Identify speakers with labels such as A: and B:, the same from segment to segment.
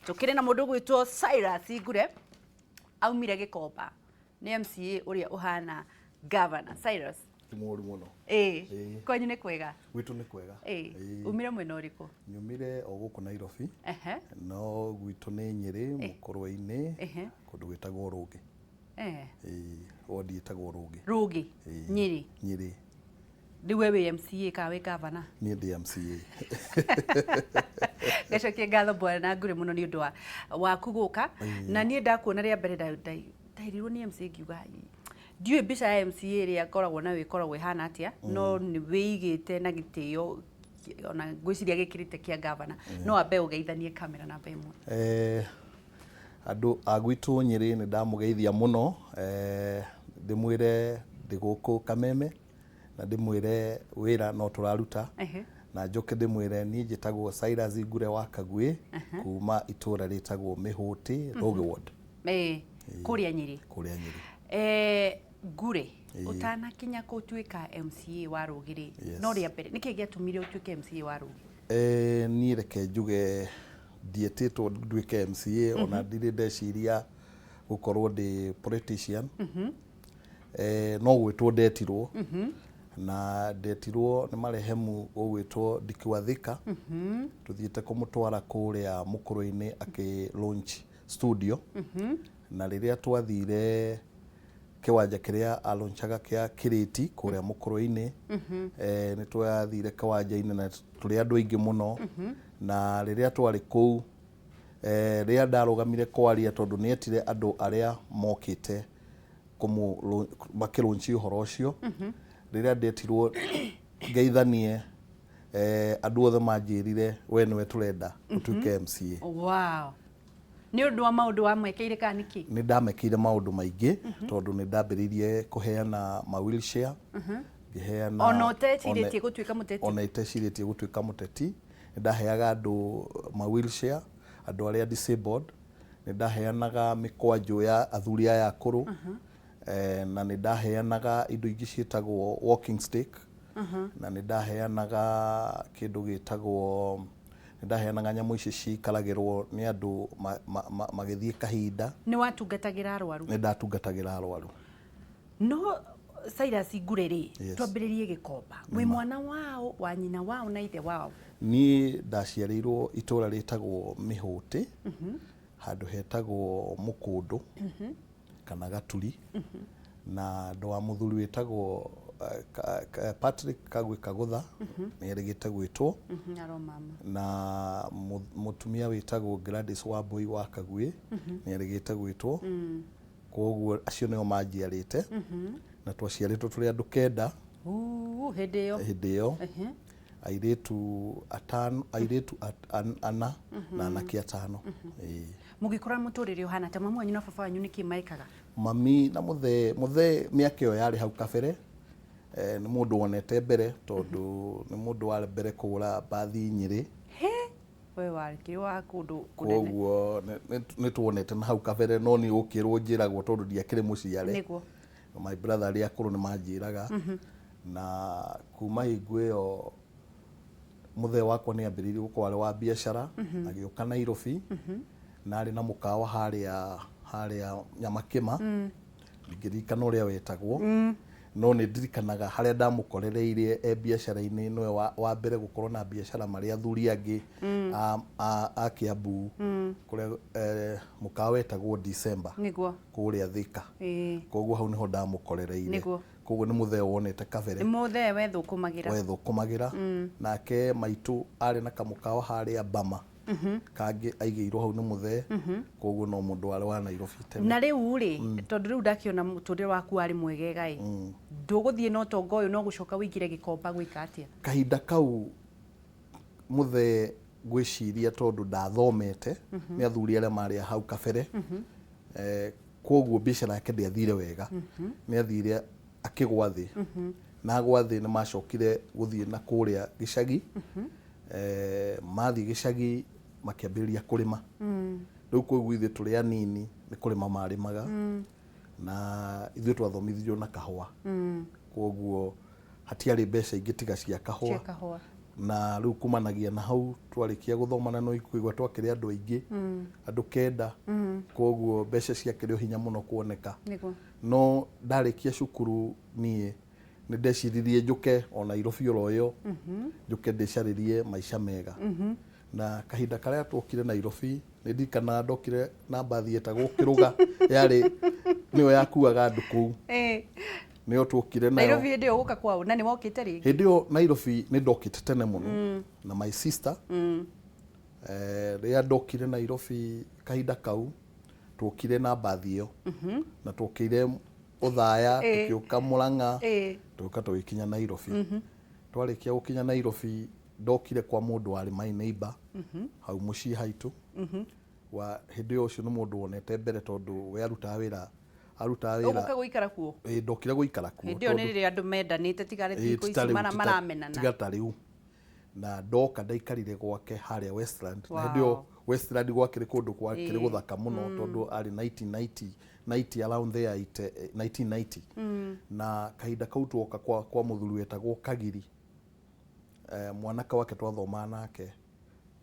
A: Tukire na mundu gwitwo Cyrus Ngure, aumire Gikomba, ni MCA uria uhana governor. Cyrus.
B: Ti mũru mũno.
A: Ĩĩ.
B: Ĩĩ.
A: Kwanyu nĩ kwega?
B: Gwitũ nĩ kwega.
A: Ĩĩ.
B: Ĩĩ.
A: Umire mwena ũrĩkũ?
B: Nyumire o gũkũ Nairobi.
A: Ehe.
B: No gwitũ nĩ Nyĩrĩ, Mũkũrwe-inĩ, kũndũ gwĩtagwo Rũngĩ. Ĩĩ, wodi ĩtagwo Rũngĩ.
A: Rũngĩ?
B: Ĩĩ.
A: Nyĩrĩ?
B: Nyĩrĩ.
A: Rĩu we wĩ MCA kana wĩ governor?
B: Niĩ ndĩ MCA.
A: Ngacokia ngatho bwana Ngure mũno nĩ ũndũ wa waku gũka. Na niĩ ndakuona rĩa mbere ndairirwo nĩ MCA, ngiuga ndiũĩ mbica ya MCA ĩrĩa ngoragwo nayo ĩkoragwo ĩhana atĩa, no nĩ wĩigĩte na gĩtĩo ona ngwĩciria gĩkĩrĩte kĩa governor. No ambe ũgeithanie kamera namba 1.
B: Andũ a gwitũ Nyĩrĩ, nĩ ndamũgeithia mũno, ndĩmwĩre ndĩ gũkũ Kameme na ndĩmwĩre wĩra no tũraruta, na njoke ndĩmwĩre niĩ njĩtagwo Cyrus Ngure wa Kaguĩ kuma itũra rĩtagwo Mĩhũtĩ, Rũgĩ Ward.
A: Kũrĩa Nyĩrĩ.
B: Kũrĩa Nyĩrĩ.
A: Ngure, ũtanakinya gũtuĩka MCA wa Rũgĩ rĩ, no rĩa mbere nĩkĩ gĩatũmire ũtuĩke MCA wa Rũgĩ?
B: Niĩ reke njuge ndietĩtwo nduĩke MCA, ona ndirĩ ndeciria gũkorwo ndĩ politician. No gwĩtwo ndetirwo, na ndetirwo nĩ marehemu ũgwĩtwo Ndiki wa Thika, tũthiĩte kũmũtwara kũrĩa Mũkũrwe-inĩ akĩ launch studio. Na rĩrĩa twathire kĩwanja kĩrĩa alonchaga kĩa Kĩrĩti kũrĩa Mũkũrwe-inĩ, nĩ twathire kĩwanja-inĩ na tũrĩ andũ aingĩ mũno. Na rĩrĩa twarĩ kũu, rĩrĩa ndarũgamire kwaria, tondũ nĩ etire andũ arĩa mokĩte makĩrũnci ũhoro ũcio, rĩrĩa ndetirwo ngeithanie, andũ othe manjĩrire, "We nĩwe tũrenda ũtuĩke MCA."
A: Wow, nĩ ũndũ wa maũndũ wamwĩkĩire kana nĩkĩ?
B: Nĩ ndamekĩire maũndũ maingĩ, tondũ nĩ ndambĩrĩirie kũheana ma wheelchair, ngĩheana.
A: Ona ũtecirĩtie gũtuĩka mũteti?
B: Ona itecirĩtie gũtuĩka mũteti, nĩ ndaheaga andũ ma wheelchair, andũ arĩa disabled, nĩ ndaheanaga mĩkwanjũ ya athuri aya akũrũ, na nĩ ndaheanaga indo ingĩ ciĩtagwo walking stick, na nĩ ndaheanaga kĩndũ gĩtagwo, nĩ ndaheanaga nyamũ ici ciikaragĩrwo nĩ andũ magĩthiĩ kahinda.
A: Nĩ watungatagĩra arwaru?
B: Nĩ ndatungatagĩra arwaru.
A: No Cyrus Ngure rĩ,
B: Yes.
A: twambĩrĩrie Gĩkomba. Wĩ mwana wao, wa nyina wao na ithe wao?
B: Niĩ ndaciarĩirwo itũra rĩtagwo Mĩhũtĩ, handũ hetagwo Mũkũndũ kana Gaturi, na ndũ wa mũthuri wĩtagwo Patrick Kagwe Kagũtha, nĩ erĩgĩte gwĩtwo,
A: Aro mama.
B: na mũtumia wĩtagwo Gladys Wambui wa Kaguĩ, nĩ erĩgĩte gwĩtwo. Koguo acio nĩo manjiarĩte, na twaciarĩtwo tũrĩ andũ 9.
A: Uu, hĩndĩ ĩyo?
B: Hĩndĩ ĩyo. Airĩtu 5, airĩtu 4 na anake 5. Ĩĩ.
A: Mũgĩkũra mũtũrĩre ũhana ta mamu wanyu na baba wanyu nĩkĩ mekaga?
B: Mami na mũthee, mũthee mĩaka ĩyo yarĩ hau kabere, nĩ mũndũ wonete mbere, tondũ nĩ mũndũ warĩ mbere kũgũra mbathi Nyĩrĩ.
A: He, we warĩ wa kũndũ kũnene.
B: Koguo nĩ tuonete na hau kabere, no nĩ gũkĩrwo njĩragwo tondũ ndiakĩrĩ mũciare. My brother arĩa akũrũ nĩ manjĩraga, na kuma hingo ĩyo mũthee wakwa nĩ ambĩrĩirie gũkorwo arĩ wa biacara, agĩũka Nairobi na arĩ na mũkawa harĩa Nyamakĩma, ndingĩririkana ũrĩa wetagwo, no nĩ ndirikanaga harĩa ndamũkorereire e biacara-inĩ. Nĩwe wa mbere gũkorwo na biacara marĩ athuri angĩ a Kiambu, kũrĩa mũkawa wetagwo December, kũrĩa Thika. Koguo hau nĩho ndamũkorereire. Koguo nĩ mũthee wonete kabere.
A: Nĩ mũthee wethũkũmagĩra.
B: Wethũkũmagĩra. Nake maitũ arĩ na kamũkawa harĩa Bama, kangĩ aigĩirwo hau nĩ mũthee. Koguo no mũndũ warĩ wa Nairobi tene.
A: Na rĩu rĩ, tondũ rĩu ndakĩona mũtũrĩre waku warĩ mwegega ĩ, ndũgũthiĩ na ũtonga ũyũ, no gũcoka ũingĩre Gĩkomba gwĩka atĩa?
B: Kahinda kau mũthee, ngwĩciria tondũ ndathomete nĩ athuri arĩa marĩ hau kabere, koguo biacara yake ndĩathire wega, nĩ athire akĩgwa thĩ. Na agwa thĩ, nĩ macokire gũthiĩ na kũrĩa gĩcagi. Mathiĩ gĩcagi makĩambĩrĩria kũrĩma. Rĩu koguo ithuĩ tũrĩ anini nĩ kũrĩma marĩmaga, na ithuĩ twathomithirio na kahũa, koguo hatiarĩ mbeca ingĩ tiga cia
A: cia
B: kahũa.
A: Kahũa.
B: Na rĩu kumanagia na hau twarĩkia gũthoma, na no ikuigua twakĩrĩ andũ aingĩ, andũ 9, koguo mbeca ciakĩrĩ o hinya mũno kuoneka. No ndarĩkia cukuru niĩ nĩ ndeciririe njũke o Nairobi oro ĩyo, njũke ndĩcarĩrie maica mega. Na kahinda karĩa twokire Nairobi, nĩ ndirikanaga ndokire na mbathi yetagwo Kĩrũga, yarĩ nĩyo yakuaga andũ kũu, nĩyo twokire nayo.
A: Nairobi hĩndĩ ĩyo gũka kwao, na nĩ wokĩte rĩngĩ?
B: Hĩndĩ ĩyo Nairobi nĩ ndokĩte tene mũno na my sister. Rĩrĩa ndokire Nairobi kahinda kau, twokire na mbathi ĩyo na twokire Othaya, tũkĩũka Mũrang'a, tũgĩũka tũgĩkinya Nairobi. Twarĩkia gũkinya Nairobi, ndokire kwa mũndũ warĩ my neighbor hau mũciĩ haitũ. Wa hĩndĩ ĩyo ũcio nĩ mũndũ wonete mbere, tondũ we arutaga wĩra, arutaga wĩra.
A: Ũgũka gũikara kuo?
B: Ĩĩ, ndokire gũikara kuo.
A: Hĩndĩ ĩyo nĩ rĩrĩa andũ mendanĩte, tiga thikũ ici maramenana.
B: Tiga ta rĩu. Na ndoka ndaikarire gwake harĩa Westland. Na hĩndĩ ĩyo Westland gwakĩrĩ kũndũ gwakĩrĩ gũthaka mũno, tondũ arĩ 1990 90 around there, 1990. Na kahinda kau twoka kwa mũthuri wetagwo Kagiri, mwanake wake twathomaga nake,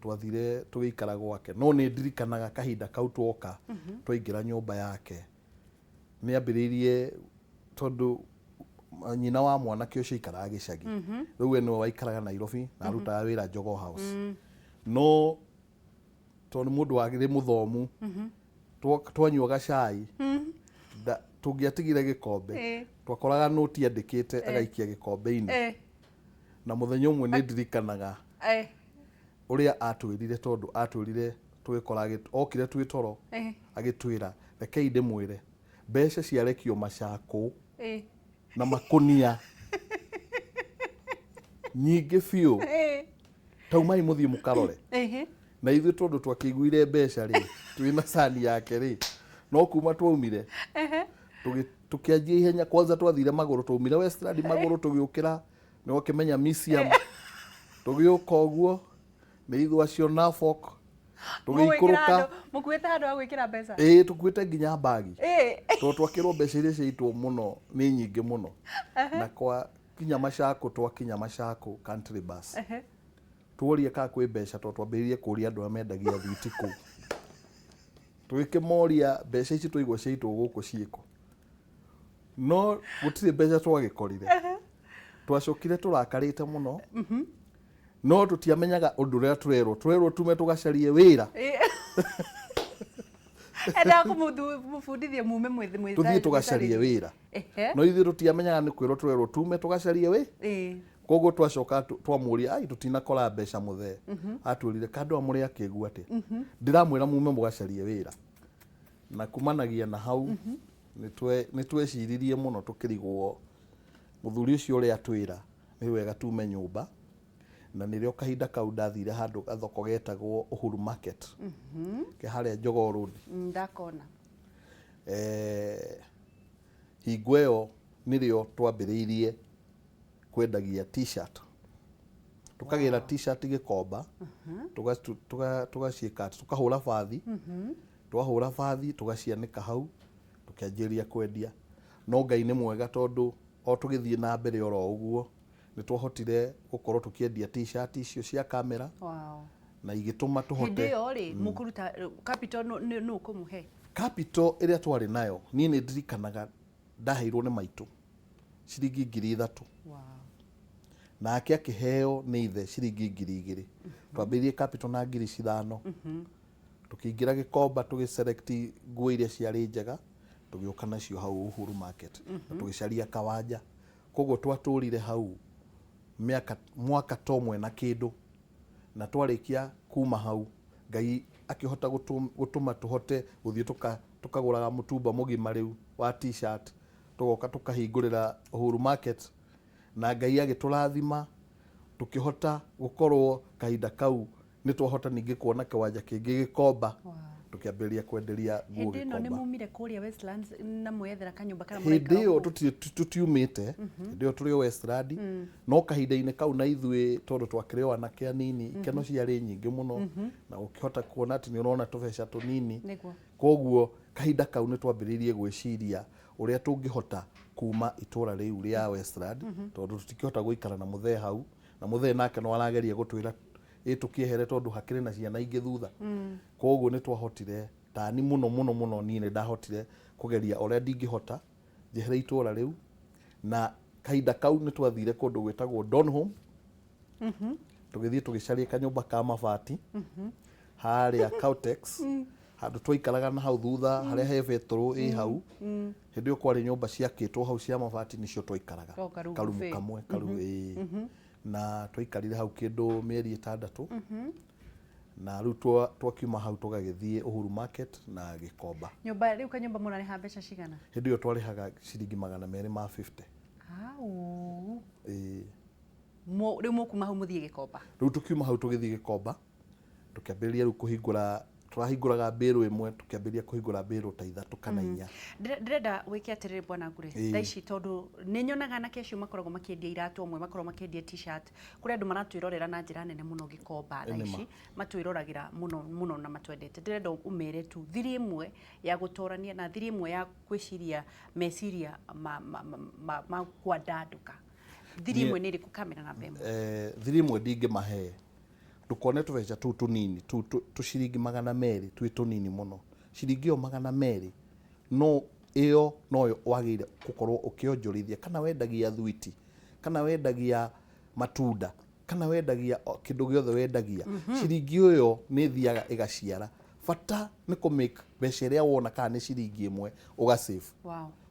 B: twathire tũgĩikara gwake. No nĩ ndirikanaga kahinda kau twoka twaingĩra nyũmba yake, nĩ ambĩrĩirie, tondũ nyina wa mwanake ũcio aikaraga gĩcagi, rĩu we nĩwe waikaraga Nairobi na arutaga wĩra Jogoo House. No tondũ nĩ mũndũ warĩ mũthomu, twanyuaga cai, tũngĩatigire gĩkombe, twakoraga nũti andĩkĩte agaikia gĩkombe-inĩ. Na mũthenya ũmwe nĩ ndirikanaga ũrĩa atwĩrire, tondũ atwĩrire tũgĩkora okire twĩ toro, agĩtwĩra, "Rekei ndĩmwĩre, mbeca ciarekio macakũ na makũnia nyingĩ biũ, taumai mũthiĩ mũkarore." Na ithuĩ tondũ twakĩiguire mbeca rĩ, twĩna cani yake rĩ, no kuma twaumire tũkĩanjia ihenya. Kwanza twathire magũrũ, twaumire Westland magũrũ, tũgĩũkĩra nĩ wakĩmenya Misiam, tũgĩũka ũguo nĩ ithuĩ acio Norfolk, tũgĩikũrũka.
A: Mũkuĩte handũ ha gwĩkĩra mbeca?
B: Ĩĩ, tũkuĩte nginya mbagi, tondũ twakĩrwo mbeca iria ciaitwo mũno nĩ nyingĩ mũno. Na kwa kinya Machako, twakinya Machako country bus, tuorie kana kwĩ mbeca, tondũ twambĩrĩirie kũria andũ arĩa mendagia thwiti kũu, tũgĩkĩmoria mbeca ici twaigua ciaitwo gũkũ ciĩkũ, no gũtirĩ mbeca twagĩkorire. Twacokire tũrakarĩte mũno, no tũtiamenyaga ũndũ ũrĩa tũrerwo tume tũgacarie wĩra.
A: Endaga kũmũbundithia mume mwĩ
B: Tũthiĩ tũgacarie wĩra, no ithuĩ tũtiamenyaga nĩ kwĩrwo tũrerwo tume tũgacarie wĩ. Koguo twacoka twamũria, "Ai, tũtinakora mbeca mũthee." Atwĩrire, "Kandũ amũrĩ akĩgu atĩa? Ndĩramwĩra mume mũgacarie wĩra." Na kumanagia na hau nĩ tweciririe mũno, tũkĩrigwo mũthuri ũcio ũrĩa atwĩra nĩ wega tume nyũmba. Na nĩrĩo kahinda kau ndathire handũ gathoko getagwo Uhuru Market, ke harĩa Jogoo Road.
A: Ndakona.
B: Hingo ĩyo nĩrĩo twambĩrĩirie kwendagia T-shirt, tukagĩra T-shirt gĩkomba, tugaciĩka atĩ tukahũra bathi, twahũra bathi tugacianĩka hau, tũkĩanjĩrĩria kwendia. No Ngai nĩ mwega, tondũ o tũgĩthiĩ na mbere oro ũguo nĩ twahotire gũkorwo tũkĩendia T-shirt icio cia kamera na igĩtũma
A: Hĩndĩ
B: tũhote.
A: Ĩyo rĩ, mũkũruta capital nũ ũkũmũhe?
B: Capital ĩrĩa twarĩ nayo, niĩ nĩ ndirikanaga ndaheirwo nĩ maitũ ciringi 3000. Nake akĩheo nĩ ithe ciringi 2000. Twambĩrĩirie capital na 5000, tũkĩingĩra gĩkomba, tũgĩ nguo iria ciarĩ njega, tũgĩũka nacio hau Uhuru Market na tũgĩcaria kawanja. Koguo twatũrire hau mĩaka mwaka ta ũmwe na kĩndũ, na twarĩkia kuma hau Ngai akĩhota gũtũma tũhote gũthiĩ tũkagũraga mũtumba mũgima rĩu wa T-shirt, tũgoka tũkahingũrĩra Uhuru Market, na Ngai agĩtũrathima tũkĩhota gũkorwo kahinda kau nĩ twahota ningĩ kuona kĩwanja kĩngĩ gĩkomba, tũkĩambĩrĩria kwenderia nguo
A: Hĩndĩ ĩno nĩ
B: gĩkomba.
A: Mumire kũrĩa Westlands na mwethera kanyũmba karĩa
B: Hĩndĩ
A: mũraikara
B: ĩyo
A: kũu?
B: Tũtiumĩte hĩndĩ ĩyo, tũrĩ o Westland, no kahinda-inĩ kau na ithuĩ tondũ twakĩrĩ o anake anini, ikeno ciarĩ nyingĩ mũno na ũkĩhota kuona atĩ nĩ ũrona tũbeca tũnini. Koguo kahinda kau nĩ twambĩrĩirie gwĩciria ũrĩa tũngĩhota kuma itũra rĩu rĩa Westland, tondũ tũtikĩhota gũikara na mũthee hau. Na mũthee nake no arageria gũtwĩra ĩ tũkĩehere tondũ hakĩrĩ na ciana ingĩ thutha. Koguo nĩ twahotire tani mũno mũno mũno, niĩ nĩ ndahotire kũgeria ũrĩa ndingĩhota njehere itũra rĩu, na kahinda kau nĩ twathire kũndũ gwĩtagwo Donholm. Tũgĩthiĩ tũgĩcaria kanyũmba ka mabati harĩa Caltex, handũ twaikaraga na hau thutha harĩa he betũrũ ĩ hau. Hĩndĩ ĩyo kwarĩ nyũmba ciakĩtwo hau cia mabati, nĩcio twaikaraga.
A: O, karumu
B: karumu
A: bĩ.
B: Kamwe karu ĩĩ. Na twaikarire hau kĩndũ mĩeri 6, na rĩu twakiuma hau tũgagĩthiĩ Uhuru Market na Gĩkomba.
A: Nyũmba rĩu, kanyũmba mũrarĩha mbeca cigana?
B: Hĩndĩ ĩyo twarĩhaga ciringi 250.
A: Au.
B: Ĩĩ.
A: Rĩu mũkuma hau mũthiĩ Gĩkomba?
B: Rĩu tũkiuma hau tũgĩthiĩ Gĩkomba, tũkĩambĩrĩria rĩu kũhingũra, tũrahingũraga mbĩrũ ĩmwe, tũkĩambĩrĩria kũhingũra mbĩrũ ta ithatũ kana inya.
A: Ndĩrenda wĩke atĩrĩrĩ, bwana Ngure. Thaa ici tondũ nĩ nyonaga anake acio makoragwo makĩendia iratũ, amwe makoragwo makĩendia T-shirt, kũrĩ andũ maratwĩrorera na njĩra nene mũno Gĩkomba thaa
B: Nĩma.
A: ici, matwĩroragĩra mũno mũno na matwendete. Ndĩrenda ũmere tu thiri ĩmwe ya gũtorania na thiri ĩmwe ya gwĩciria meciria ma kwandandũka. Thiri ĩmwe nĩ ĩrĩkũ? Kamera namba 1.
B: Thiri ĩmwe ndingĩmahe, ndũkone tũbeca tũu tũnini tũu tũciringi 200 twĩ tũnini mũno. Ciringi ĩyo 200 no ĩyo noyo wagĩrĩire gũkorwo ũkĩonjorithia, kana wendagia thwiti, kana wendagia matunda, kana wendagia kĩndũ gĩothe wendagia, ciringi ĩyo nĩ ĩthiaga ĩgaciara. Bata nĩ kũ make mbeca ĩrĩa wona, kana nĩ ciringi 1, ũga save.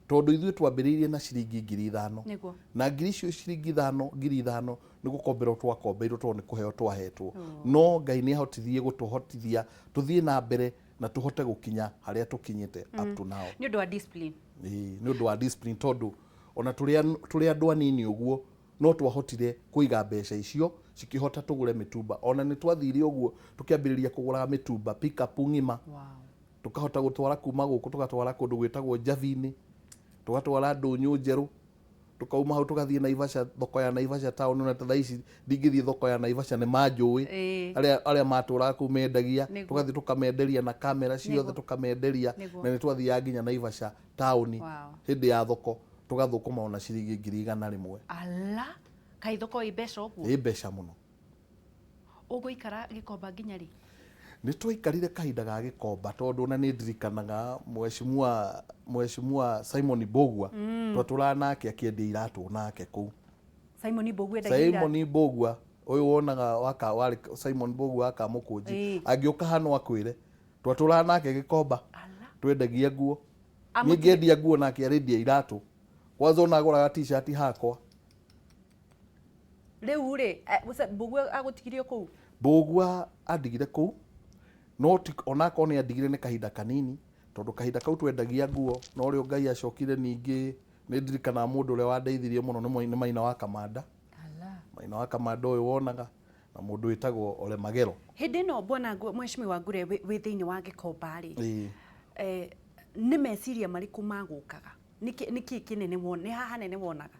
B: Tondũ ithuĩ twambĩrĩirie na ciringi 5,000. Na ngiri icio ciringi ithano, 5,000 nĩ gũkomberwo twakombeirwo tondũ nĩ kũheo twahetwo, no Ngai nĩ ahotithirie gũtũhotithia tũthiĩ na mbere na tũhote gũkinya harĩa tũkinyĩte up to now.
A: Nĩ ũndũ wa discipline.
B: Ĩĩ, nĩ ũndũ wa discipline, tondũ ona tũrĩ andũ anini ũguo no twahotire kũiga mbeca icio cikĩhota tũgũre mĩtumba. Ona nĩ twathire ũguo tũkĩambĩrĩria kũgũraga mĩtumba pickup ng'ima. Tũkahota gũtwara kuma gũkũ tũgatwara kũndũ gwĩtagwo Njabi-inĩ, tũgatwara ndũnyũ njerũ, tũkauma hau tũgathiĩ Naivasha, thoko ya Naivasha town. Ona ta thaa ici ndingĩthiĩ thoko ya Naivasha nĩ manjũĩ. Arĩa matũraga kũu mendagia, tũgathiĩ tũkamenderia na kamera ciothe, tũkamenderia. Na nĩ twathiaga nginya Naivasha taũni hĩndĩ ya thoko, tũgathũkũma ona ciringi 100,000.
A: Ala, kaĩ thoko ĩ mbeca ũguo?
B: Ĩ mbeca mũno.
A: Ũgũikara Gĩkomba nginya rĩ?
B: Nĩ twaikarire kahinda ga Gĩkomba, tondũ ona nĩ ndirikanaga mheshimiwa Simon Mbũgua, twatũraga nake akĩendia iratũ nake kũu.
A: Simon Mbũgua endagia iratũ?
B: Simon Mbũgua ũyũ wonaga waka warĩ Simon Mbũgua wa Kamũkũnji. Angĩũka hano akwĩre twatũraga nake Gĩkomba.
A: Ala.
B: Twendagia nguo, niĩ ngĩendia nguo nake arendia iratũ. Kwanza ona agũraga T-shirt hakwa.
A: Rĩu rĩ, Mbũgua agũtigirie kũu?
B: Mbũgua andigire kũu, no ti onakorwo nĩ andigire nĩ kahinda kanini, tondũ kahinda kau twendagia nguo no rĩo Ngai acokire. Ningĩ nĩ ndirikanaga mũndũ ũrĩa wandeithirie mũno nĩ Maina wa Kamanda.
A: Ala.
B: Maina wa Kamanda ũyũ wonaga, na mũndũ wĩtagwo Ole Magero.
A: Hĩndĩ ĩno, bwana mheshimiwa Ngure, wĩ thĩinĩ wa Gĩkomba rĩ,
B: Ĩĩ.
A: Nĩ meciria marĩkũ magũkaga? Nĩkĩ kĩnene nĩ haha hanene wonaga?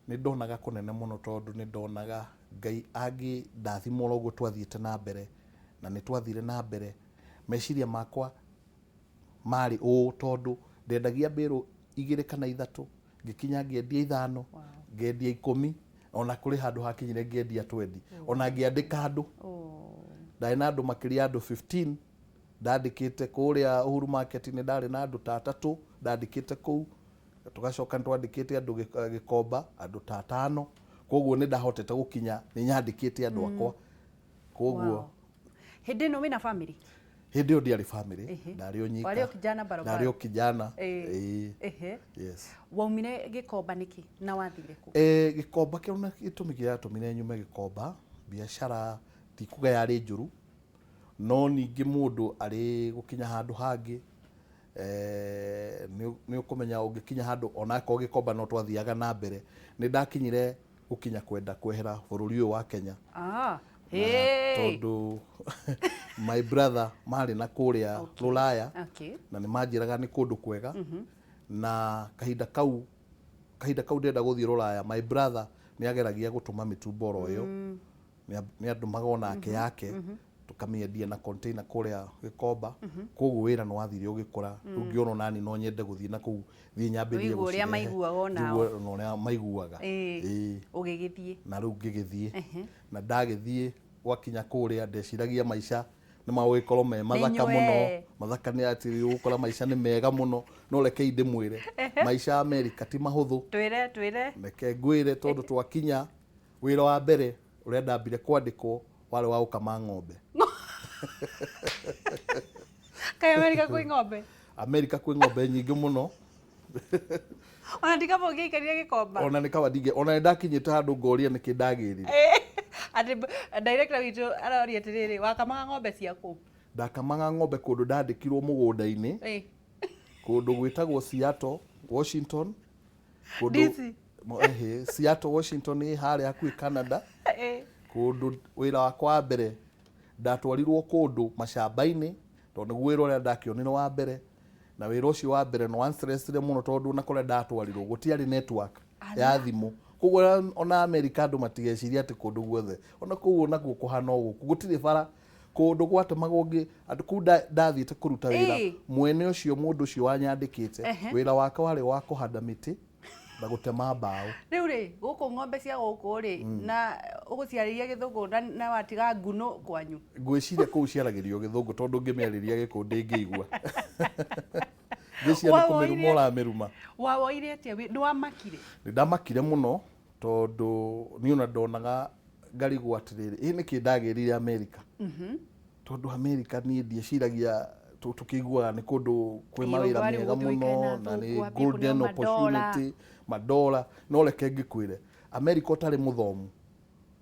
B: Nĩ ndonaga kũnene mũno, tondũ nĩ ndonaga Ngai angĩndathima oro ũguo twathiĩte na mbere, na nĩ twathire na mbere. Meciria makwa marĩ ũũ, tondũ ndendagia mbĩrũ igĩrĩ kana ithatũ, ngĩkinya ngĩendia ithano, ngendia 10, ona kũrĩ handũ hakinyire ngĩendia 20, ona ngĩandĩka andũ. Ndarĩ na andũ makĩria ya andũ 15 ndandĩkĩte kũrĩa Uhuru Market. Nĩ ndarĩ na andũ ta atatũ ndandĩkĩte kũu. Tũgacoka nĩ twandĩkĩte andũ Gĩkomba andũ ta atano. Koguo nĩ ndahotete gũkinya nĩ nyandĩkĩte andũ akwa, koguo
A: Hĩndĩ ĩno wĩna family?
B: Hĩndĩ ĩyo ndiarĩ family. Ndarĩ o nyika.
A: Warĩ o kijana barobaro.
B: Ndarĩ o kijana. Ĩĩ. Yes.
A: Waumire Gĩkomba nĩkĩ na wathire kũ?
B: Gĩkomba kĩo na gĩtũmi kĩrĩa gĩatũmire nyume Gĩkomba, biacara tikuga yarĩ njũru, no ningĩ mũndũ arĩ gũkinya handũ hangĩ, nĩ ũkũmenya ũngĩkinya handũ onakorwo Gĩkomba no twathiaga na mbere, nĩ ndakinyire gũkinya kwenda kwehera bũrũri ũyũ wa Kenya. Na tondũ my brother marĩ na kũrĩa Rũraya, na nĩ manjĩraga nĩ kũndũ kwega, na kahinda kau ndĩrenda gũthiĩ Rũraya, my brother nĩ ageragia gũtũma mĩtumba oro ĩyo, nĩ andũmaga onake yake. Tũkamĩendia na container kũrĩa Gĩkomba. Koguo wĩra nĩ wathire ũgĩkũra. Rĩu ngĩona onani no nyende gũthiĩ na kũu, thiĩ nyambĩrĩrie
A: Ũigue ũrĩa
B: gũcirehe.
A: Maiguaga onao.
B: Njigue ona ũrĩa maiguaga. Ĩĩ.
A: Ũgĩgĩthiĩ.
B: Na rĩu ngĩgĩthiĩ, na ndagĩthiĩ gwakinya kũrĩa, ndeciragia maica nĩ magũgĩkorwo me mathaka
A: Nĩ
B: mũno.
A: inyuĩ.
B: Mathaka nĩ atĩ ũgũkora maica nĩ mega mũno, no rekei ndĩmwĩre, maica Amerika ti mahũthũ.
A: Twĩre, twĩre.
B: Reke ngwĩre, tondũ twakinya, wĩra wa mbere ũrĩa ndambire kwandĩkwo warĩ wa gũkama ng'ombe.
A: Kaĩ Amerika kwĩ ng'ombe?
B: Amerika kwĩ ng'ombe nyingĩ mũno.
A: Ona ndikaba ũngĩaikarire Gĩkomba.
B: Ona nĩ kaba ndingĩ, ona nĩ ndakinyĩte handũ ngoria nĩkĩ ndagĩrire.
A: Atĩ director witũ aroria atĩrĩrĩ, wakamaga ng'ombe ciaku?
B: Ndakamaga ng'ombe kũndũ ndandĩkirwo mũgũnda-inĩ, kũndũ gwĩtagwo Seattle, Washington, kũndũ
A: DC.
B: Ehe, Seattle, Washington, ĩ harĩa hakuhĩ Canada. Kũndũ wĩra wakwa wa mbere ndatwarirwo kũndũ macamba-inĩ, tondũ nĩguo wĩra ũrĩa ndakĩonire wa mbere. Na wĩra ũcio wa mbere nĩ wanstressire mũno, tondũ na kũrĩa ndatwarirwo gũtiarĩ network ya thimũ. Koguo ona America andũ matigecirie atĩ kũndũ guothe ona kũu onakuo kũhana o gũkũ, gũtirĩ bara, kũndũ gwatemagwo ngĩ andũ kũu ndathiĩte kũruta wĩra. Mwene ũcio, mũndũ ũcio wanyandĩkĩte, wĩra wake warĩ wa kũhanda mĩtĩ na gũtema mbaũ.
A: Rĩu rĩ, gũkũ ng'ombe cia gũkũ rĩ, na ũgũciarĩria Gĩthũngũ na watiga ngunũ kwanyu?
B: Ngwĩciria kũu ciaragĩrio Gĩthũngũ, tondũ ngĩmĩarĩria Gĩkũyũ ndĩngĩigua. Ngwĩciria nĩ kũmĩruma ũramĩruma.
A: Wawoire atĩa? Nĩ wamakire?
B: Nĩ ndamakire mũno, tondũ niĩ ona ndonaga ngarigwo atĩrĩrĩ, ĩ nĩkĩ ndagĩrire Amerika? Tondũ Amerika niĩ ndieciragia, tũkĩiguaga nĩ kũndũ kwĩ mawĩra
A: ũndũ warĩ
B: mega
A: gũtuĩkana
B: mũno na nĩ
A: athũngũ ambie kũneo
B: golden
A: madola.
B: opportunity, madola. No reke ngĩkwĩre, Amerika ũtarĩ mũthomu